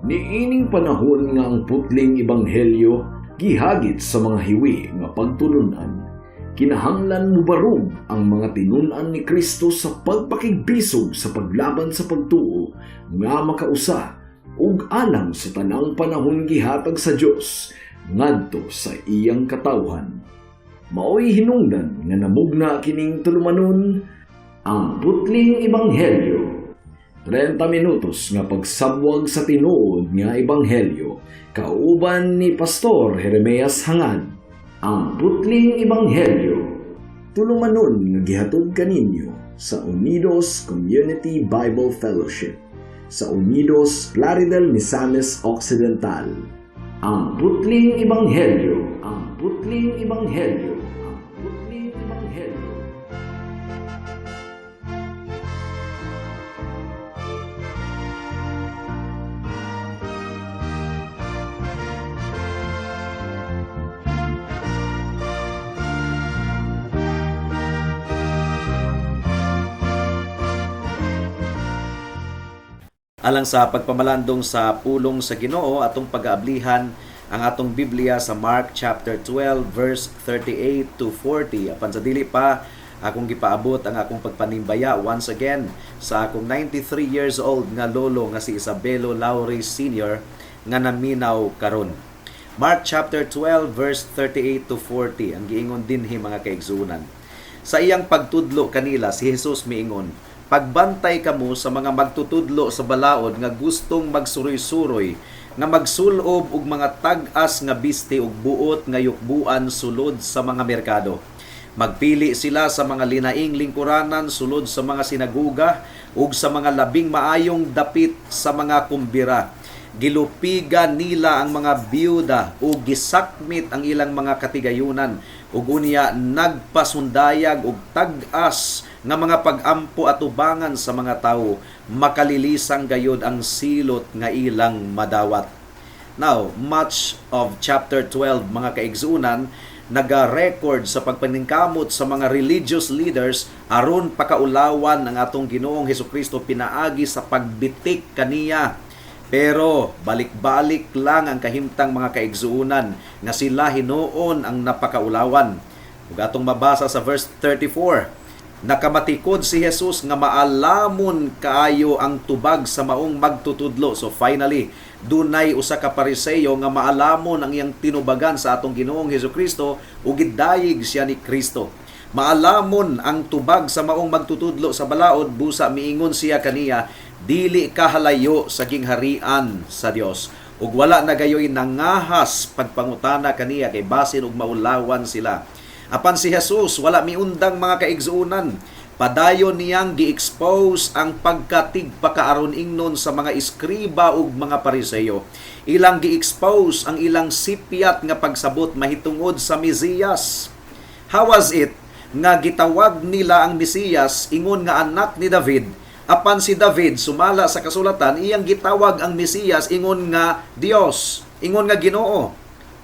Niining panahon nga ang putling ebanghelyo gihagit sa mga hiwi nga pagtulunan, kinahanglan mubarog ang mga tinun-an ni Kristo sa pagpakigbisog sa paglaban sa pagtuo nga makausa ug alang sa tanang panahon gihatag sa Dios ngadto sa iyang katawhan. Maoy hinungdan nga namugna kining tulumanon, ang putling ebanghelyo. 30 minutos nga pagsabwag sa tinuod nga ebanghelyo kauban ni Pastor Jeremias Hangad. Ang putling ebanghelyo. Tulumanon nga gihatod kaninyo sa Unidos Community Bible Fellowship sa Unidos, Plaridel, Misamis Occidental. Ang putling ebanghelyo. Ang putling ebanghelyo. Ang putling ebanghelyo. Alang sa pagpamalandong sa pulong sa Ginoo, atong pag-aablihan ang atong Biblia sa Mark chapter 12 verse 38 to 40. Apan sa dili pa akong gipaabot ang akong pagpanimbaya once again sa akong 93 years old nga lolo nga si Isabelo Laure Sr. nga naminaw karon. Mark chapter 12 verse 38 to 40 ang giingon dinhi, mga kaigsuonan. Sa iyang pagtudlo kanila, si Jesus miingon, "Pagbantay kamo sa mga magtutudlo sa balaod nga gustong magsuroy-suroy, nga magsulob og mga tag-as nga biste ug buot nga yukbuan sulod sa mga merkado. Magpili sila sa mga linaing lingkuranan sulod sa mga sinaguga ug sa mga labing maayong dapit sa mga kumbira. Gilupigan nila ang mga biyuda ug gisakmit ang ilang mga katigayunan ug unya nagpasundayag og tag-as nga mga pag-ampo atubangan sa mga tawo. Makalilisang gayod ang silot nga ilang madawat." Now, much of chapter 12, mga kaigsuonan, naga-record sa pagpaningkamot sa mga religious leaders aron pakaulawan ang atong Ginoong Hesukristo pinaagi sa pagbitik kaniya. Pero balik-balik lang ang kahimtang, mga kaigsuonan, nga sila hinuon ang napakaulawan. Ug atong mabasa sa verse 34, nakamatikod si Jesus nga maalamon kaayo ang tubag sa maong magtutudlo. So finally, dunay usa ka Pariseyo nga maalamon ang iyang tinubagan sa atong Ginoong Hesukristo ug gidayig siya ni Kristo. Maalamon ang tubag sa maong magtutudlo sa balaod, busa miingon siya kaniya, "Dili ka halayo sa gingharian sa Dios." Ug wala na gayoy nangahas pagpangutana kaniya kay basin og maulawan sila. Apan si Jesus wala miundang, mga kaigsuonan. Padayon niyang gi-expose ang pagkatigpakaaron ingnon sa mga eskriba ug mga Pariseyo. Ilang gi-expose ang ilang sipyat nga pagsabot mahitungod sa Mesiyas. How was it nga gitawag nila ang Mesiyas ingon nga anak ni David, apan si David, sumala sa kasulatan, iyang gitawag ang Mesiyas ingon nga Dios, ingon nga Ginoo?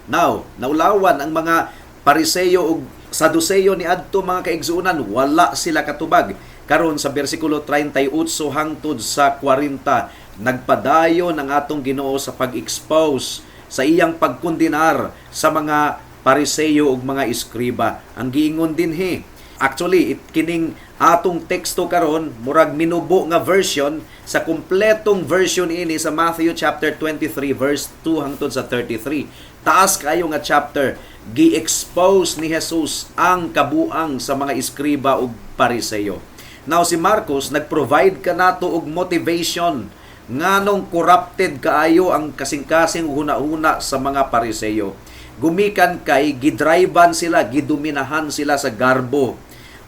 Now, naulawan ang mga Pariseyo ug Saduseyo ni adto, mga kaigsuonan, wala sila katubag. Karon sa bersikulo 38 hangtod sa 40, nagpadayon ang atong Ginoo sa pag-expose sa iyang pagkundinar sa mga Pariseyo ug mga eskriba. Ang giingon dinhi, actually, kining atong teksto karon murag minubo nga version sa kumpletong version ini sa Matthew chapter 23 verse 2 hangtod sa 33. Taas kayo nga chapter, gi-expose ni Jesus ang kabuang sa mga eskriba ug Pariseyo. Now si Marcos nag-provide kanato og motivation nganong corrupted kaayo ang kasing-kasing huna-huna sa mga Pariseyo. Gumikan kay gidriban sila, gidominahan sila sa garbo.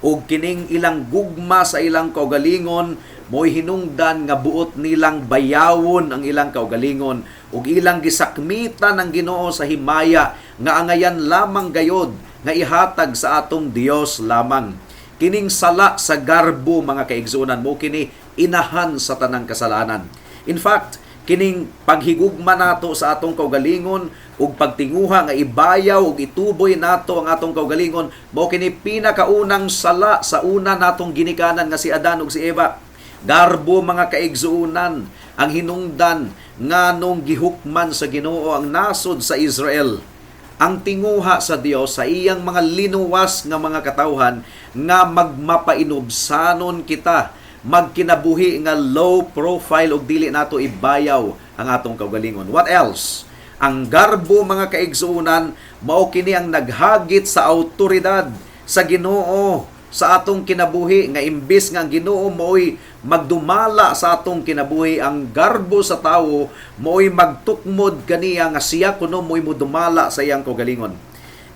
Ug kining ilang gugma sa ilang kaugalingon mo'y hinungdan nga buot nilang bayawon ang ilang kaugalingon ug ilang gisakmitan ang Ginoo sa himaya nga angayan lamang gayod nga ihatag sa atong Dios lamang. Kining sala sa garbo, mga kaigsuonan, mo kini inahan sa tanang kasalanan. In fact, kining paghigugma nato sa atong kaugalingon ug pagtinguha nga ibayaw ug ituboy nato ang atong kaugalingon, mao kini pinakaunang sala sa una natong ginikanan nga si Adan ug si Eva. Garbo, mga kaigsuonan, ang hinungdan nganong gihukman sa Ginoo ang nasod sa Israel. Ang tinguha sa Dios sa iyang mga linuwas nga mga katawhan nga magmapainubsanon kita, magkinabuhi nga low profile ug dili nato ibayaw ang atong kaugalingon. What else? Ang garbo, mga kaigsuonan, mao kini ang naghagit sa autoridad sa Ginoo sa atong kinabuhi, nga imbis nga ang Ginoo mao'y magdumala sa atong kinabuhi, ang garbo sa tawo mao'y magtukmod kaniya nga siya kuno mo'y modumala sa iyang kaugalingon.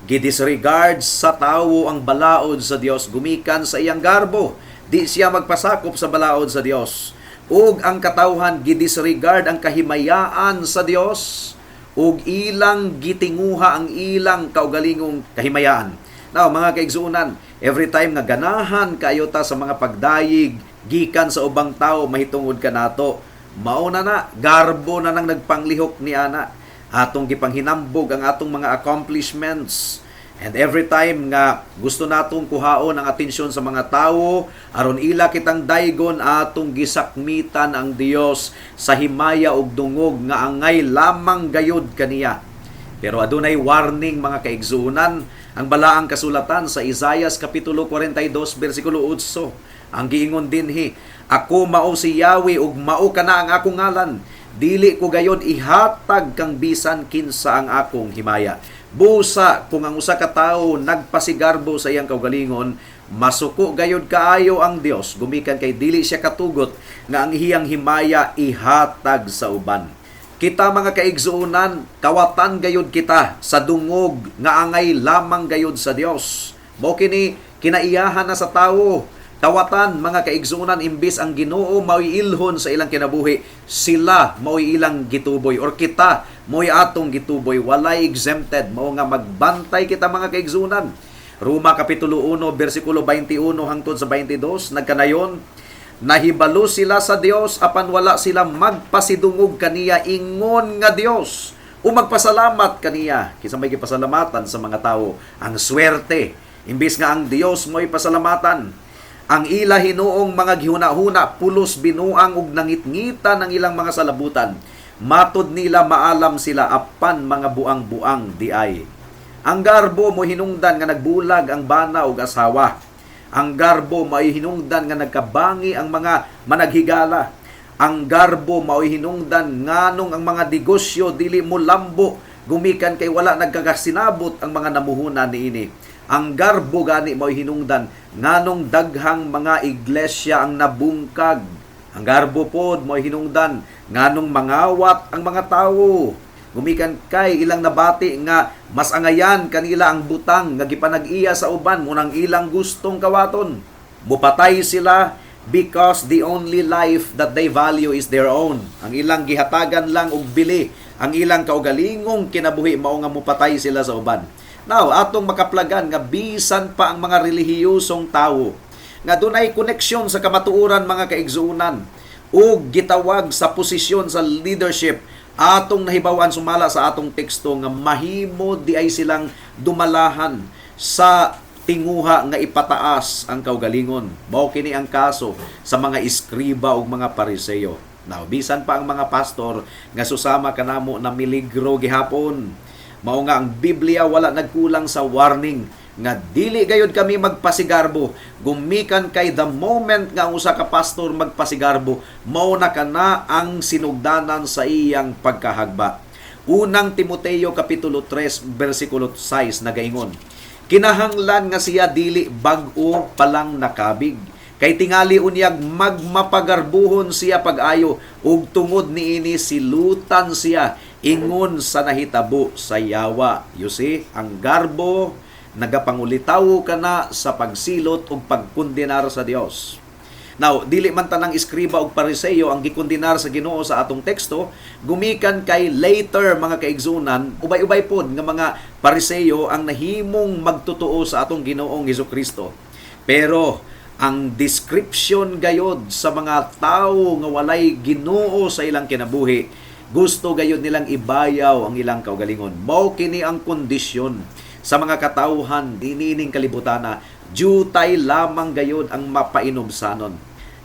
Gidisregard sa tawo ang balaod sa Dios gumikan sa iyang garbo. Di siya magpasakop sa balaod sa Dios. Ug ang katawhan, gidisregard ang kahimayaan sa Dios ug ilang gitinguha ang ilang kaugalingong kahimayaan. Now, mga kaigsuonan, every time nga ganahan kayo ta sa mga pagdayig gikan sa ubang tao mahitungod kanato, mao na na, garbo na nang nagpanglihok ni ana. Atong gipanghinambog ang atong mga accomplishments. And every time nga gusto natong kuhaon ang atensyon sa mga tawo aron ila kitang daygon, atong gisakmitan ang Dios sa himaya ug dungog nga angay lamang gayud kaniya. Pero adunay warning, mga kaigsuonan, ang balaang kasulatan sa Isaias kapitulo 42 bersikulo 8. Ang giingon dinhi, "Ako mao si Yahweh ug mao kana ang akong ngalan. Dili ko gayod ihatag kang bisan kinsa ang akong himaya." Busa kung ang usa ka tawo nagpasigarbo sa iyang kaugalingon, masuko gayod kaayo ang Dios gumikan kay dili siya katugot nga ang iyang himaya ihatag sa uban. Kita, mga kaigsuonan, kawatan gayud kita sa dungog nga angay lamang gayud sa Dios. Mao kini kinaiyahan na sa tawo. Kawatan, mga kaigsuonan, imbis ang Ginoo mao'y ilhon sa ilang kinabuhi, sila mao'y ilang gituboy or kita mao'y atong gituboy, walay exempted. Mao nga magbantay kita, mga kaigsuonan. Roma kapitulo 1 bersikulo 21 hangtod sa 22 nagkanayon, "Nahibalo sila sa Dios apan wala sila magpasidungog kaniya ingon nga Dios o magpasalamat kaniya." Kinsa may gipasalamatan sa mga tawo? Ang swerte. Imbis nga ang Dios mo'y pasalamatan. Ang ila hinuong mga gihuna-huna pulos binuang ug nangitngita ng ilang mga salabutan. Matod nila maalam sila apan mga buang-buang diay. Ang garbo mo hinungdan nga nagbulag ang bana ug asawa. Ang garbo may hinungdan nga nagkabangi ang mga managhigala. Ang garbo mao'y hinungdan nganong ang mga negosyo dili mo lambo gumikan kay wala nagkakasinabot ang mga namuhunan niini. Ang garbo gani mao'y hinungdan nganong daghang mga iglesia ang nabungkag. Ang garbo pod mao'y hinungdan nganong mangawat ang mga tawo gumikan kay ilang nabati nga mas angayan kanila ang butang nga gipanag-iya sa uban munang ilang gustong kawaton. Mupatay sila because the only life that they value is their own. Ang ilang gihatagan lang og bili ang ilang kaugalingong kinabuhi, mao nga mupatay sila sa uban. Now, atong makaplagan nga bisan pa ang mga relihiyosong tawo nga dunay koneksyon sa kamatuoran, mga kaigsuonan, ug gitawag sa posisyon sa leadership, atong nahibaw-an sumala sa atong teksto nga mahimo di ay silang dumalahan sa tinguha nga ipataas ang kaugalingon. Mao kini ang kaso sa mga eskriba ug mga Pariseo. Now, bisan pa ang mga pastor nga susama kanamo na miligro gihapon. Mao nga ang Biblia wala nagkulang sa warning nga dili gayud kami magpasigarbo gumikan kay the moment nga ang usa ka pastor magpasigarbo, mao na kana ang sinugdanan sa iyang pagkahagba. Unang Timoteo kapitulo 3 bersikulo 6 nagaingon, "Kinahanglan nga siya dili bag-o pa lang nakabig kay tingali unyag magmapagarbuhon siya pag-ayo ug tungod niini silutan siya ingon sa nahitabo sa yawa." You see, ang garbo nagapangulitaw kana sa pagsilot ug pagkundinar sa Dios. Now, dili man tanang eskriba ug Pariseo ang gikundinar sa Ginoo sa atong teksto, gumikan kay later, mga kaigsunan, ubay-ubay pod nga mga Pariseo ang nahimong magtotoo sa atong Ginoong Hesukristo. Pero ang description gayod sa mga tawo nga walay Ginoo sa ilang kinabuhi, gusto gayod nilang ibayaw ang ilang kaugalingon. Mao kini ang kondisyon sa mga katawhan dinining kalibutana, jutay lamang gayod ang mapainubsanon.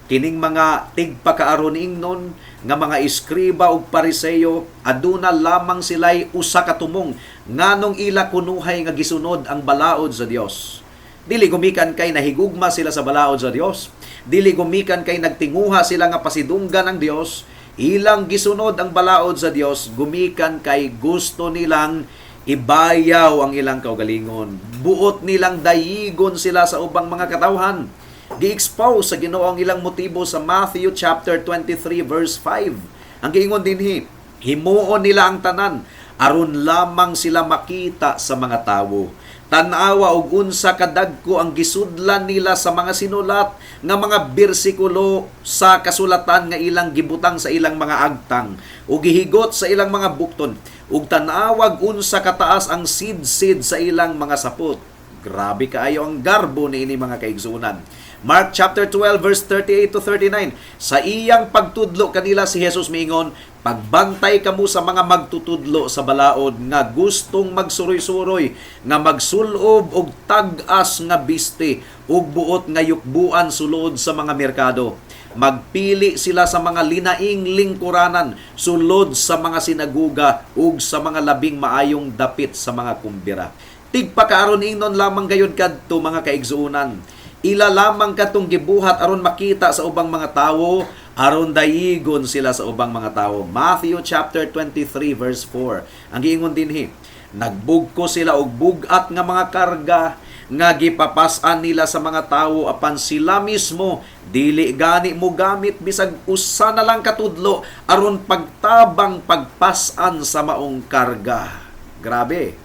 Kining mga tigpakaaron ingnon nga mga eskriba ug Pariseyo, aduna lamang sila'y usa ka tumong, nganong ila kunuhay nga gisunod ang balaod sa Dios. Dili gumikan kay nahigugma sila sa balaod sa Dios. Dili gumikan kay nagtinguha sila nga pasidunggan ang Dios. Ilang gisunod ang balaod sa Dios gumikan kay gusto nilang ibayaw ang ilang kaugalingon. Buot nilang dayigon sila sa ubang mga katawhan. Gi-expose sa Ginoo ang ilang motibo sa Matthew chapter 23 verse 5. Ang giingon dinhi, himuon nila ang tanan aron lamang sila makita sa mga tawo. Tan-awa og unsa kadagko ang gisudlan nila sa mga sinulat nga mga bersikulo sa kasulatan nga ilang gibutang sa ilang mga agtang ug gihigot sa ilang mga bukton, ug tan-awag unsa kataas ang sidsid sa ilang mga sapot. Grabe kaayo ang garbo niini, mga kaigsuonan. Mark chapter 12 verse 38 to 39. Sa iyang pagtudlo kanila, si Jesus miingon, "Pagbantay kamo sa mga magtutudlo sa balaod nga gustong magsuroy-suroy, nga magsulob og tag-as nga biste ug buot nga yukbuan sulod sa mga merkado. Magpili sila sa mga linaing lingkuranan sulod sa mga sinaguga ug sa mga labing maayong dapit sa mga kumbira." Tigpakaaron ingnon lamang gayud kadto, mga kaigsuonan. Ila lamang katong gibuhat aron makita sa ubang mga tawo, aron dayigon sila sa ubang mga tawo. Matthew chapter 23 verse 4. Ang giingon dinhi, nagbugko sila og bug-at nga mga karga nga gipapas-an nila sa mga tawo, apan sila mismo dili gani mo gamit bisag usa na lang katudlo aron pagtabang pagpas-an sa maong karga. Grabe.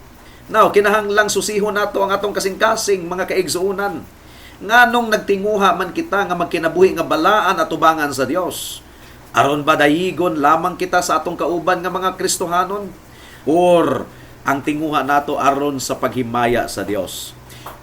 Now, kinahanglang susihon nato ang atong kasing-kasing, mga kaigsuonan. Nganong nagtinguha man kita nga magkinabuhi nga balaan atubangan sa Dios? Aron ba dayigon lamang kita sa atong kauban nga mga Kristohanon? Or ang tinguha nato aron sa paghimaya sa Dios?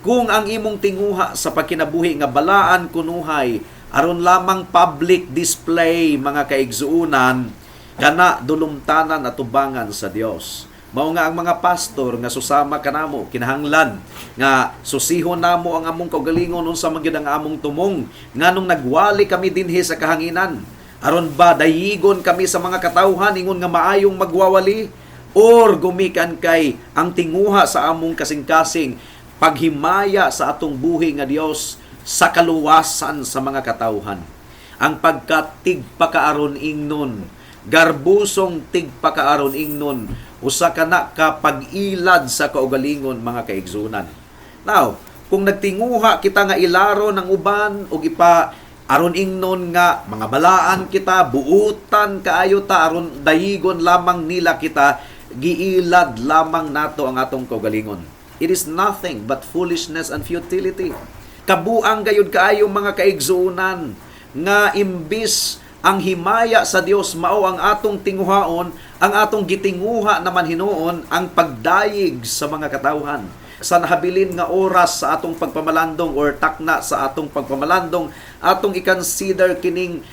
Kung ang imong tinguha sa pagkinabuhi nga balaan kunuhay aron lamang public display, mga kaigsuonan, kana dulumtanan atubangan sa Dios. Mao nga ang mga pastor nga susama kanamo, kinahanglan nga susihon namo ang among kaugalingon, unsa man gyud ang among tumong, nganong nagwali kami dinhi sa kahanginan. Aron ba dayigon kami sa mga katawhan ingon nga maayong magwawali, or gumikan kay ang tinguha sa among kasing-kasing paghimaya sa atong buhi nga Dios sa kaluwasan sa mga katawhan? Ang pagkatigpakaaron ingnon, garbusong tigpakaaron ingnon, usa ka na ka pag-ilad sa kaugalingon, mga kaigsuonan. Now, kung nagtinguha kita nga ilaro ng uban ug ipa aron ingnon nga mga balaan kita, buutan kaayo ta aron dayigon lamang nila kita, giilad lamang nato ang atong kaugalingon. It is nothing but foolishness and futility. Kabuang gayud kaayo, mga kaigsuonan, nga imbis ang himaya sa Dios mao ang atong tinguhaon, ang atong gitinguha naman hinuon ang pagdayig sa mga katawhan. Sa nahabilin nga oras sa atong pagpamalandong or takna sa atong pagpamalandong, atong i-consider kining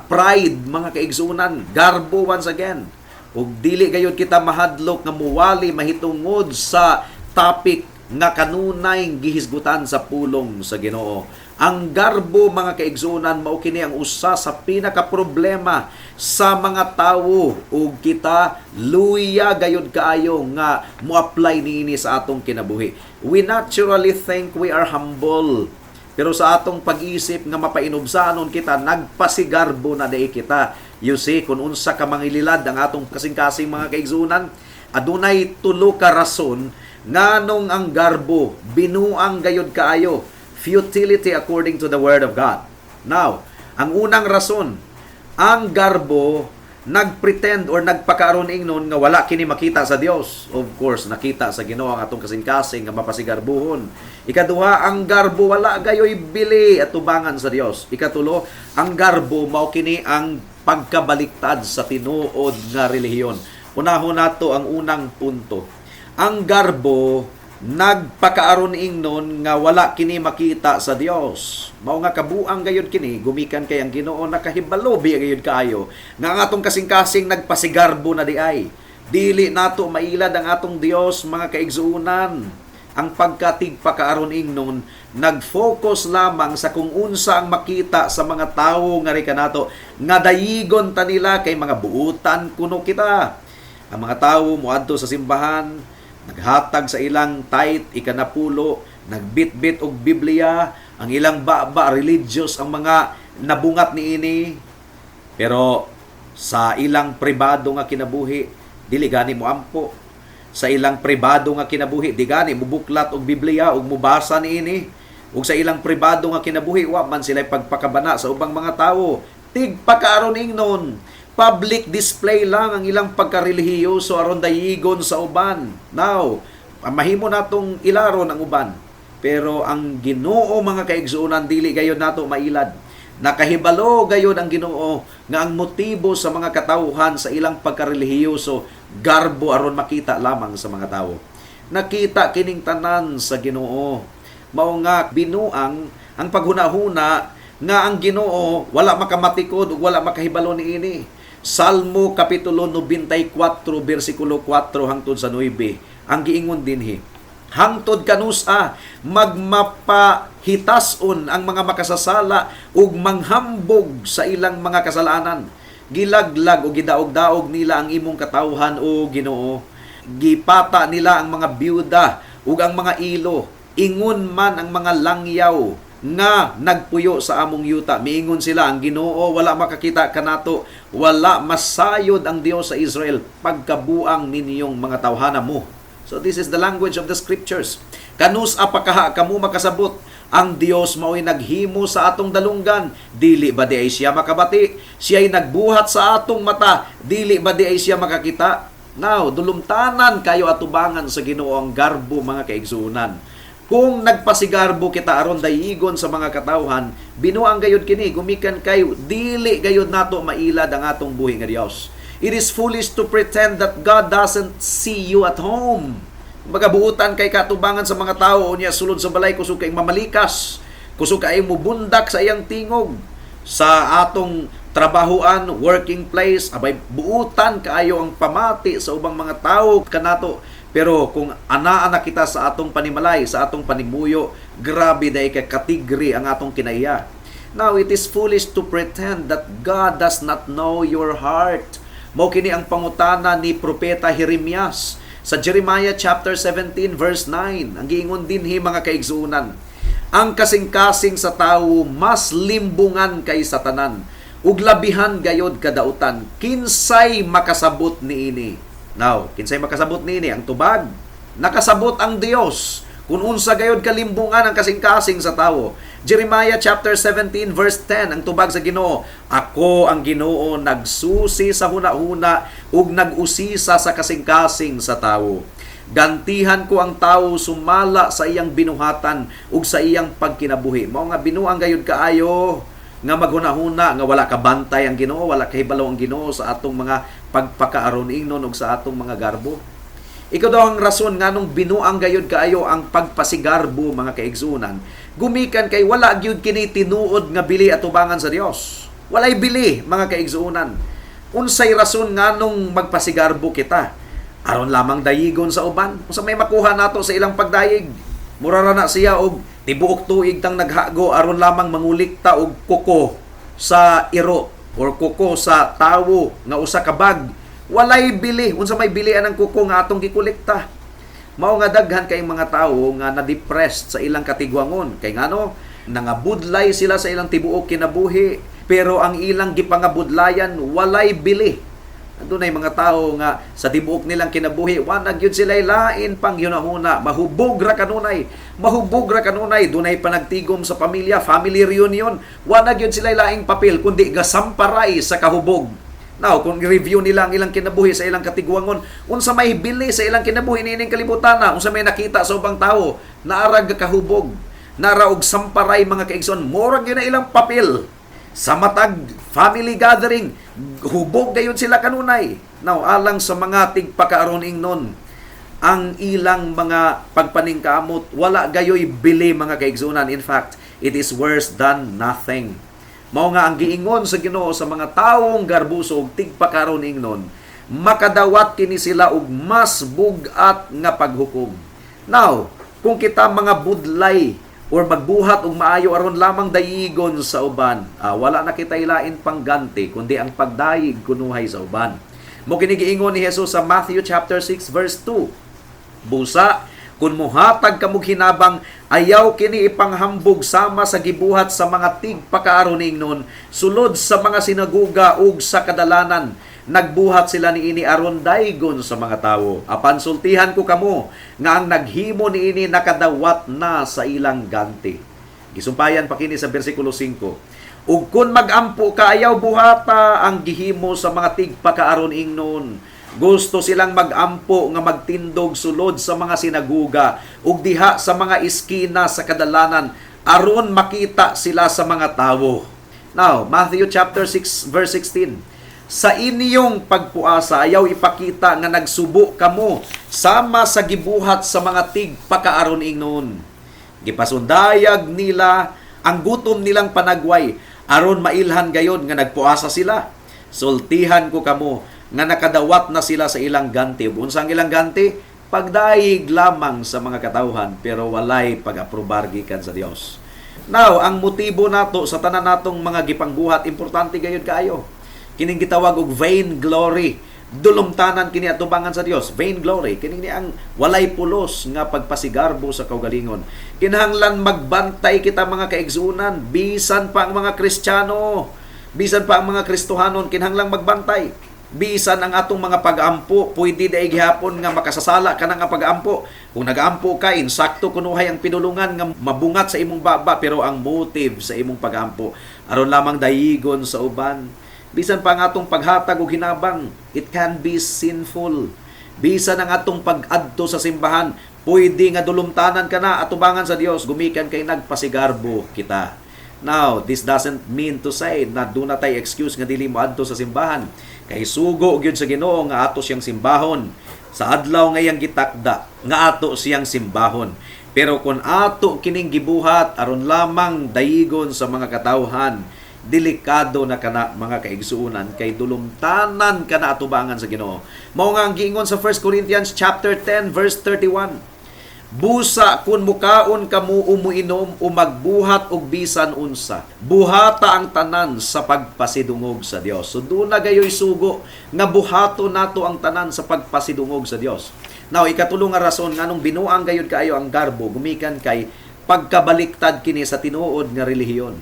pride, mga kaigsuonan, garbo once again. Ug dili gayud kita mahadlok nga muwali mahitungod sa topic nga kanunay gihisgutan sa pulong sa Ginoo. Ang garbo, mga kaigsuonan, mao kini ang usa sa pinaka problema sa mga tawo ug kita luya gayud kaayo nga mo-apply niini sa atong kinabuhi. We naturally think we are humble. Pero sa atong pag-isip nga mapainubsanon kita, nagpasigarbo na diay kita. You see, kung unsa ka mangililad ang atong kasing-kasing, mga kaigsuonan, adunay tulo ka rason nganong ang garbo binuang gayud kaayo, futility according to the word of God. Now, ang unang rason, ang garbo nagpretend or nagpakaaron ingnon nga wala kini makita sa Dios. Of course, nakita sa Ginoo ang atong kasing-kasing nga mapasigarbuhon. Ikaduha, ang garbo wala gayoy bili atubangan sa Dios. Ikatulo, ang garbo mao kini ang pagkabaliktad sa tinuod nga relihiyon. Unahon nato ang unang punto. Ang garbo nagpakaaron ingnon nga wala kini makita sa Dios. Mao nga kabuang gayud kini gumikan kay ang Ginoo nakahibalo biya gayud kaayo nga ang atong kasing-kasing nagpasigarbo na diay. Dili nato mailad ang atong Dios, mga kaigsuonan. Ang pagkatigpakaaron ingnon nag-focus lamang sa kung unsa ang makita sa mga tawo nga kanato nga dayigon ta nila kay mga buutan kuno kita. Ang mga tawo moadto sa simbahan, naghatag sa ilang tithe, ikanapulo, nagbitbit og Biblia, ang ilang baba religious ang mga nabungat niini. Pero sa ilang pribado nga kinabuhi, dili gani mo ampo. Sa ilang pribado nga kinabuhi, di gani mubuklat og Biblia ug mubasa niini. Ug sa ilang pribado nga kinabuhi, wa man sila pagpakabana sa ubang mga tawo. Tigpakaaron ingnon, public display lang ang ilang pagkarelihiyoso aron dayigon sa uban. Now, mahimo natong ilaron ang uban. Pero ang Ginoo, mga kaigsuonan, dili gayon nato mailad. Nakahibalo gayon ang Ginoo nga ang motibo sa mga katawhan sa ilang pagkarelihiyoso garbo aron makita lamang sa mga tawo. Nakita kining tanan sa Ginoo. Mao nga binuang ang paghunahuna nga ang Ginoo wala makamatikod ug wala makahibalo niini. Salmo kapitulo 94 bersikulo 4 hangtod sa 9 ang giingon dinhi. Hangtod kanusa magmapahitason ang mga makasasala ug manghambog sa ilang mga kasalanan? Gilaglag o gidaog-daog nila ang imong katawhan, o Ginoo. Gipata nila ang mga byuda ug ang mga ilo. Ingon man ang mga langyaw nga nagpuyo sa among yuta. Miingon sila, "Ang Ginoo wala makakita kanato, wala masayod ang Dios sa Israel." Pagkabuang ninyong mga tawhana mo. So this is the language of the scriptures. Kanus-a pa kaha kamo makasabot? Ang Dios mao'y naghimo sa atong dalunggan. Dili ba diay siya makabati? Siya'y nagbuhat sa atong mata. Dili ba diay siya makakita? Now, dulumtanan kayo atubangan sa Ginoo ang garbo, mga kaigsuonan. Kung nagpasigarbo kita aron dayigon sa mga katawhan, binuang gayud kini gumikan kayo dili gayud nato mailad ang atong buhi nga Dios. It is foolish to pretend that God doesn't see you at home. Kumbaga buutan kay katubangan sa mga tao, unya sulod sa balay kusog kay mamalikas, kusog kay mubundak sa iyang tingog. Sa atong trabahuan, working place, abay buutan kaayo ang pamati sa ubang mga tao kanato. Pero kung anaa na kita sa atong panimalay, sa atong panimuyo, grabe diay kay katigri ang atong kinaiya. Now, it is foolish to pretend that God does not know your heart. Mao kini ang pangutana ni Propeta Jeremias sa Jeremiah chapter 17 verse 9. Ang giingon dinhi, mga kaigsuonan, ang kasing-kasing sa tawo mas limbungan kaysa tanan ug labihan gayod kadautan, kinsay makasabot niini? Now, kinsay makasabot niini? Ang tubag, nakasabot ang Dios kung unsa gayod kalimbungan ang kasing-kasing sa tawo. Jeremiah chapter 17 verse 10, ang tubag sa Ginoo, "Ako ang Ginoo, nagsusi sa hunahuna ug nag-usisa sa kasing-kasing sa tawo. Gantihan ko ang tawo sumala sa iyang binuhatan ug sa iyang pagkinabuhi." Mao nga binuang gayud kaayo nga maghunahuna nga wala kabantay ang Ginoo, wala kahibalo ang Ginoo sa atong mga pagpakaaron ingnon ug sa atong mga garbo. Ikaw daw ang rason nganong binuang gayud kaayo ang pagpasigarbo, mga kaigsuonan. Gumikan kay wala gyud kini tinuod nga bili atubangan sa Dios. Walay bili, mga kaigsuonan. Unsay rason nganong magpasigarbo kita? Aron lamang dayigon sa uban. Unsa may makuha nato sa ilang pagdayig? Mura ra na siya og tibuok tuig tang naghago aron lamang mangulikta og kuko sa iro or kuko sa tawo nga usa ka bag. Walay bili. Unsa may bili anang kuko nga atong gikolekta? Mao nga daghan kay mga tawo nga na-depressed sa ilang katigwangon. Kay ngano, nangabudlay sila sa ilang tibuok kinabuhi, pero ang ilang gipangabudlayan walay bili. Adunay mga tawo nga sa tibuok nilang kinabuhi, wa na gyud sila lain pang hunahuna, mahubog ra kanunay, mahubog ra kanunay, dunay panagtigom sa pamilya, family reunion, wa na gyud sila laing papel kundi gasamparay sa kahubog. Now, kung i-review nila ang ilang kinabuhi sa ilang katigwangon, unsa may bili sa ilang kinabuhi niining kalibutan na, unsa may nakita sa ubang tawo, naarag kahubog, nara og samparay, mga kaigsoon, murag yun na ilang papel. Sa matag family gathering, hubog gayon sila kanunay. Now, alang sa mga tigpakaaron ingnon, ang ilang mga pagpaningkamot, wala gayoy bili, mga kaigsunan. In fact, it is worse than nothing. Mao nga ang giingon sa Ginoo sa mga tawong garbuso ug tigpakaron ingnon, makadawat kini sila og mas bug-at nga paghukom. Now, Kung kita mga budlay or magbuhat og maayo aron lamang dayigon sa uban, wala na kita ilain pangganti kundi ang pagdayig kunuhay sa uban. Mo kini giingon ni Jesus sa Matthew chapter 6 verse 2. Busa kung muhatag kamog hinabang, ayaw kini ipanghambog sama sa gibuhat sa mga tigpakaaron-ingnon sulod sa mga sinaguga ug sa kadalanan. Nagbuhat sila niini aron daygon sa mga tawo. Apan sultihan ko kamo nga ang naghimo niini nakadawat na sa ilang ganti. Gisumpayan pa kini sa bersikulo 5. Ug kun magampo ka, ayaw buhata ang gihimo sa mga tigpakaaron-ingnon. Gusto silang magampo nga magtindog sulod sa mga sinaguga ug diha sa mga iskina sa kadalanan aron makita sila sa mga tawo. Now, Matthew chapter 6 verse 16. Sa inyong pagpuasa, ayaw ipakita nga nagsubo kamo sama sa gibuhat sa mga tigpakaaron-ingnon. Gipasundayag nila ang gutom nilang panagway aron mailhan gayon nga nagpuasa sila. Sultihan ko kamo nga nakadawat na sila sa ilang ganti. Ug unsa ang ilang ganti? Pagdayig lamang sa mga katawhan pero walay pag-aprobar gikan sa Dios. Now, ang motibo nato sa tanan natong mga gipangbuhat, importante gayud kaayo. Kining gitawag og vain glory. Dulumtanan kini atubangan sa Dios. Vain glory kini ni ang walay pulos nga pagpasigarbo sa kaugalingon. Kinahanglan magbantay kita, mga kaigsuonan, bisan pa ang mga Kristiyano, bisan pa ang mga Kristohanon, kinahanglan magbantay. Bisan ang atong mga pag-ampo, pwede dai gihapon nga makasasala ka na nga pag-ampo. Kung nag-ampo ka, insakto kunuhay ang pinulungan nga mabungat sa imong baba, pero ang motive sa imong pag-ampo aron lamang dayigon sa uban. Bisan pa ang atong paghatag og hinabang, it can be sinful. Bisan ang atong pag-adto sa simbahan, pwede nga dulumtanan ka na atubangan sa Dios gumikan kay nagpasigarbo kita. Now, this doesn't mean to say na duna tay excuse nga dili mo adto sa simbahan. Kay sugo gyud sa Ginoo nga ato siyang simbahon sa adlaw nga iyang gitakda nga ato siyang simbahon. Pero kung ato kining gibuhat aron lamang dayigon sa mga katawhan, delikado na kana, mga kaigsuonan, kay dulumtanan kana atubangan sa Ginoo. Mao nga ang giingon sa 1 Corinthians chapter 10 verse 31. Busa kung mukaon kamo o muinom o magbuhat og bisan unsa, buhata ang tanan sa pagpasidungog sa Dios. So duna gayoy sugo nga buhato nato ang tanan sa pagpasidungog sa Dios. Now, ikatulo nga rason nganong binuang gayud kaayo ang garbo, gumikan kay pagkabaliktad kini sa tinuod nga relihiyon.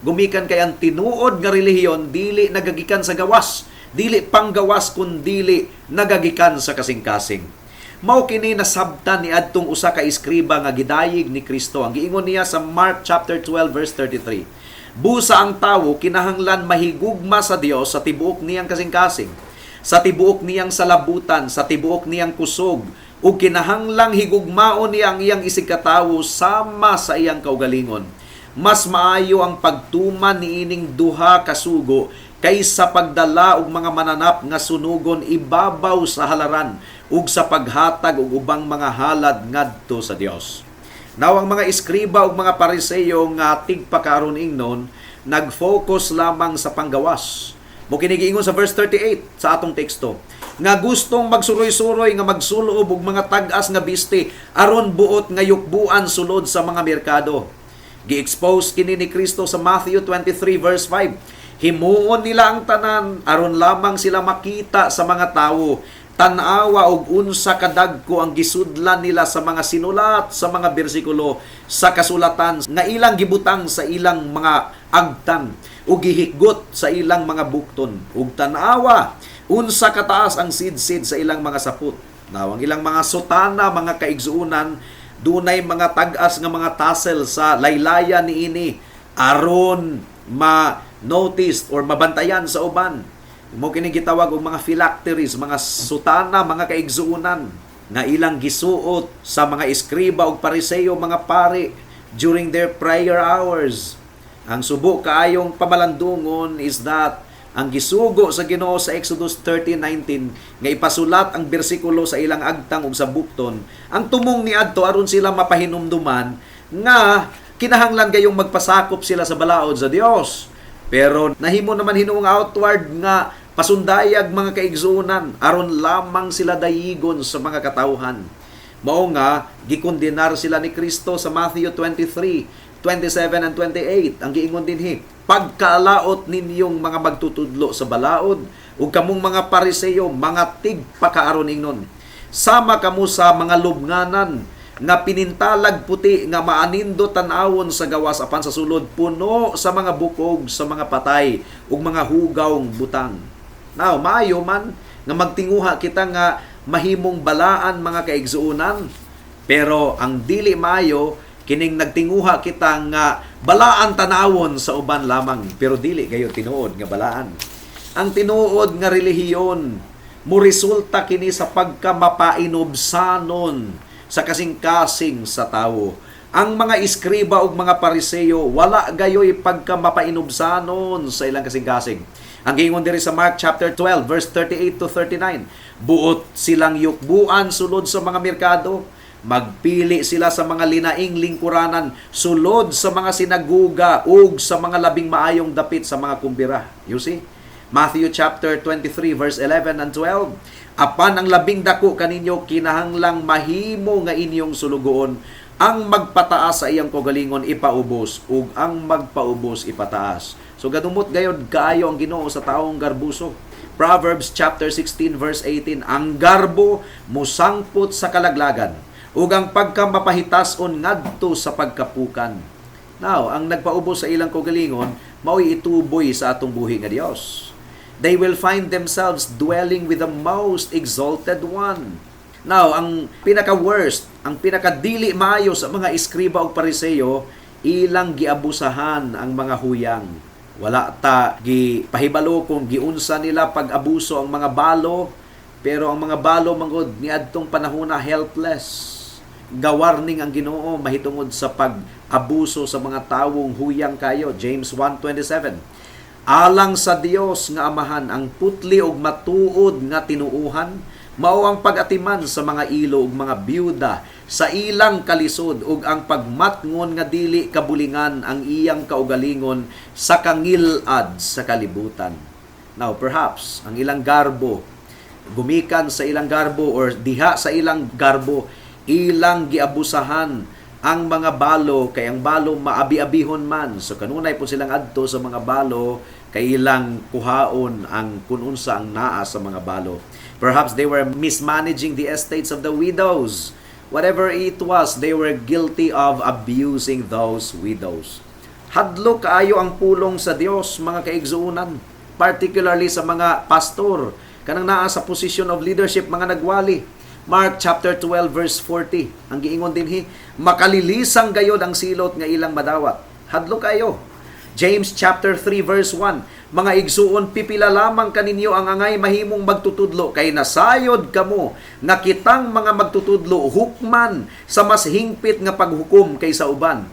Gumikan kay ang tinuod nga relihiyon dili nagagikan sa gawas, dili panggawas kun dili nagagikan sa kasing-kasing. Mao kini nasabtan ni adtong usa ka eskriba nga gidayig ni Kristo. Ang giingon niya sa Mark chapter 12 verse 33. Busa ang tawo kinahanglan mahigugma sa Dios sa tibuok niyang kasing-kasing, sa tibuok niyang salabutan, sa tibuok niyang kusog, ug kinahanglang higugmaon niya ang iyang isigkatawo sama sa iyang kaugalingon. Mas maayo ang pagtuman niining duha ka sugo kaysa pagdala og mga mananap nga sunugon ibabaw sa halaran ug sa paghatag og ubang mga halad ngadto sa Dios. Now, ang mga eskriba ug mga Pariseyo nga tigpakaron ingnon nag-focus lamang sa panggawas. Mo kini giingon sa verse 38 sa atong teksto nga gustong magsuroy-suroy nga magsulob og mga tag-as nga biste aron buot nga yukbuan sulod sa mga merkado. Gi-expose kini ni Kristo sa Matthew 23 verse 5. Himuon nila ang tanan aron lamang sila makita sa mga tawo. Tan-awa og unsa kadagko ang gisudlan nila sa mga sinulat sa mga bersikulo sa kasulatan nga ilang gibutang sa ilang mga agtang ug gihikgot sa ilang mga bukton. Ug tan-awa unsa kataas ang sidsid sa ilang mga saput. Now, ang ilang mga sutana, mga kaigsuonan, dunay mga tag-as nga mga tassel sa laylayan niini aron ma-notice or mabantayan sa uban. Mo kini gitawag og mga phylacteries, mga sutana, mga kaigsuonan, nga ilang gisuot sa mga eskriba ug Pariseo, mga pari, during their prayer hours. Ang subo kaayong pamalandungon is that ang gisugo sa Ginoo sa Exodus 30:19 nga ipasulat ang bersikulo sa ilang agtang ug sa bukton, ang tumong niadto aron sila mapahinumduman nga kinahanglan gayong magpasakop sila sa balaod sa Dios. Pero nahimo naman hinuong outward nga pasundayag, mga kaigsuonan, aron lamang sila dayigon sa mga katawhan. Mao nga gikondenar sila ni Kristo sa Matthew 23:27 and 28. Ang giingon dinhi, "Pagkaalaot ninyong mga magtutudlo sa balaod ug kamong mga Pariseo, mga tigpakaaron ingnon. Sama kamo sa mga lubnganan nga pinintalag puti nga maanindo tan-awon sa gawas, apan sa sulod puno sa mga bukog sa mga patay ug mga hugawng butang." Now, maayo man nga magtinguha kita nga mahimong balaan, mga kaigsuonan. Pero ang dili maayo kining nagtinguha kita nga balaan tanawon sa uban lamang, pero dili kayo tinuod nga balaan. Ang tinuod nga relihiyon, mo resulta kini sa pagkamapainubsanon sa kasing-kasing sa tawo. Ang mga eskriba ug mga Pariseo, wala gayoy pagkamapainubsanon sa ilang kasing-kasing. Ang giingon diri sa Mark chapter 12 verse 38 to 39, buot silang yukbuan sulod sa mga merkado, magpili sila sa mga linaing lingkuranan sulod sa mga sinaguga ug sa mga labing maayong dapit sa mga kumbira. You see? Matthew chapter 23 verse 11 and 12. "Apan ang labing dako kaninyo kinahanglang mahimo nga inyong sulugoon. Ang magpataas sa iyang kaugalingon ipaubos, ug ang magpaubos ipataas." So gadumot gayod kaayo ang Ginoo sa taong garbuso. Proverbs chapter 16 verse 18, "Ang garbo musangpot sa kalaglagan ug ang pagkamapahitason ngadto sa pagkapukan." Now, ang nagpaubos sa ilang kaugalingon mao'y ituboy sa atong buhi nga Dios. They will find themselves dwelling with the Most Exalted One. Now, ang pinaka-worst, ang pinaka-dili maayo sa mga eskriba ug Pariseo, ilang giabusahan ang mga huyang. Wala ta gipahibalo kung giunsa nila pag-abuso ang mga balo, pero ang mga balo mangod niadtong panahona helpless. Gawarning ang Ginoo mahitungod sa pag-abuso sa mga tawong huyang kayo. James 1:27. "Alang sa Dios nga Amahan, ang putli og matuod nga tinuohan mao ang pag-atiman sa mga ilo ug mga byuda sa ilang kalisod ug ang pagmatngon nga dili kabulingan ang iyang kaugalingon sa kangilad sa kalibutan." Now, perhaps ang ilang garbo, gumikan sa ilang garbo or diha sa ilang garbo, ilang giabusahan ang mga balo, kay ang balo maabi-abihon man. So kanunay po silang adto sa mga balo kay ilang kuhaon ang kun unsa ang naa sa mga balo. Perhaps they were mismanaging the estates of the widows. Whatever it was, they were guilty of abusing those widows. Hadlo kaayo ang pulong sa Dios, mga kaigsuonan, particularly sa mga pastor kanang naa sa position of leadership, mga nagwali. Mark chapter 12 verse 40. Ang giingon dinhi, "Makalilisang gayod ang silot nga ilang madawat." Hadlo kayo. James chapter 3 verse 1. "Mga igsuon, pipila lamang kaninyo ang angay mahimong magtutudlo, kay nasayod kamo nga kitang mga magtutudlo hukman sa mas hingpit nga paghukom kaysa uban."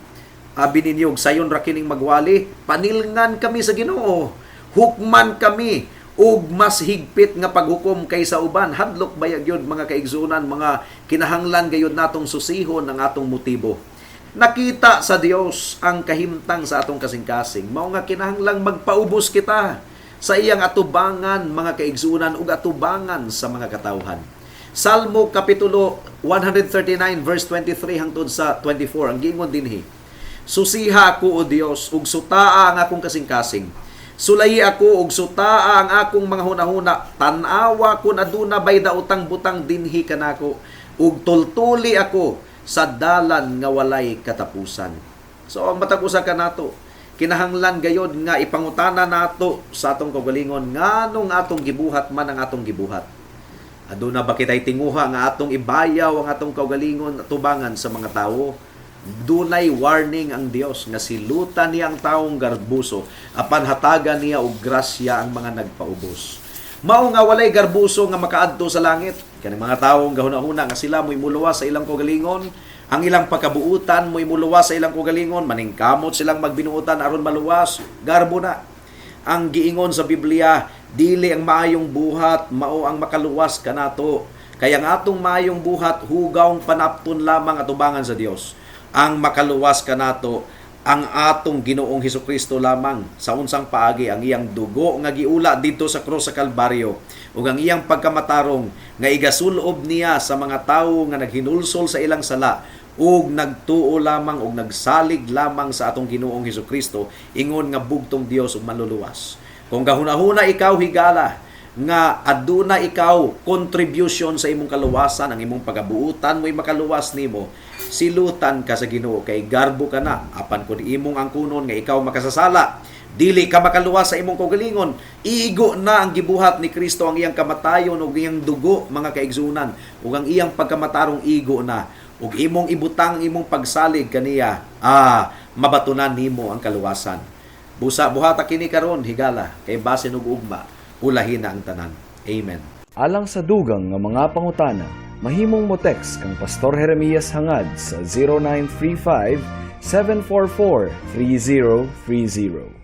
Abi ninyo, sayon ra kining magwali, panilngan kami sa Ginoo. Hukman kami ug mas higpit nga paghukom kaysa uban. Hadlok bayag yun, mga kaigsuonan, mga kinahanglan gayud natong susihon ang atong motibo. Nakita sa Dios ang kahimtang sa atong kasing-kasing. Mao nga kinahanglang magpaubos kita sa iyang atubangan, mga kaigsuonan, ug atubangan sa mga katawhan. Salmo kapitulo 139 verse 23 hangtod sa 24, ang giingon dinhi, "Susiha ako, O Dios, ug sutaa ang akong kasing-kasing. Sulayi ako ug sutaa ang akong mga hunahuna. Tan-awa kun aduna bay daotang butang dinhi kanako, ug tultuli ako sa dalan nga walay katapusan." So ang matag usa kanato, kinahanglan gayod nga ipangutana nato sa atong kaugalingon nganong atong gibuhat man ang atong gibuhat. Aduna ba kitay tinguha nga atong ibayaw ang atong kaugalingon tubangan sa mga tawo? Dunay warning ang Dios nga silutan niya ang taong garbuso, apan hatagan niya og grasya ang mga nagpaubos. Mao nga walay garbuso nga makaadto sa langit. Kaning mga taong gahuna-huna nga sila mo'y muluwas sa ilang kaugalingon, ang ilang pagkabuutan mo'y muluwas sa ilang kaugalingon, maningkamot silang magbinuutan aron maluwas, garbo na. Ang giingon sa Biblia, dili ang maayong buhat mao ang makaluwas kanato. Kaya ang atong maayong buhat hugawng panapton lamang atubangan sa Dios. Ang makaluwas kanato Ang atong Ginoong Hesukristo lamang. Sa unsang paagi? Ang iyang dugo nga giula didto sa krus sa Kalbaryo ug ang iyang pagkamatarong nga igasulob niya sa mga tawo nga naghinulsol sa ilang sala ug nagtuo lamang ug nagsalig lamang sa atong Ginoong Hesukristo ingon nga bugtong Dios ug Manluluwas. Kung gahunahuna ikaw, higala, nga aduna ikaw contribution sa imong kaluwasan, ang imong pagabuutan mo'y makaluwas nimo, silutan ka sa Ginoo kay garbo ka na. Apan kun imong angkunon nga ikaw makasasala, dili ka makaluwas sa imong kaugalingon, igo na ang gibuhat ni Kristo, ang iyang kamatayon ug iyang dugo, mga kaigsunan, ug ang iyang pagkamatarong, igo na ug imong ibutang ang imong pagsalig kaniya, mabatunan nimo ang kaluwasan. Busa buhata kini karon, higala, kay basin ug ugma ulahin na ang tanan. Amen. Alang sa dugang nga mga pangutana, mahimong mo text kang Pastor Jeremias Hangad sa 0935 744 3030.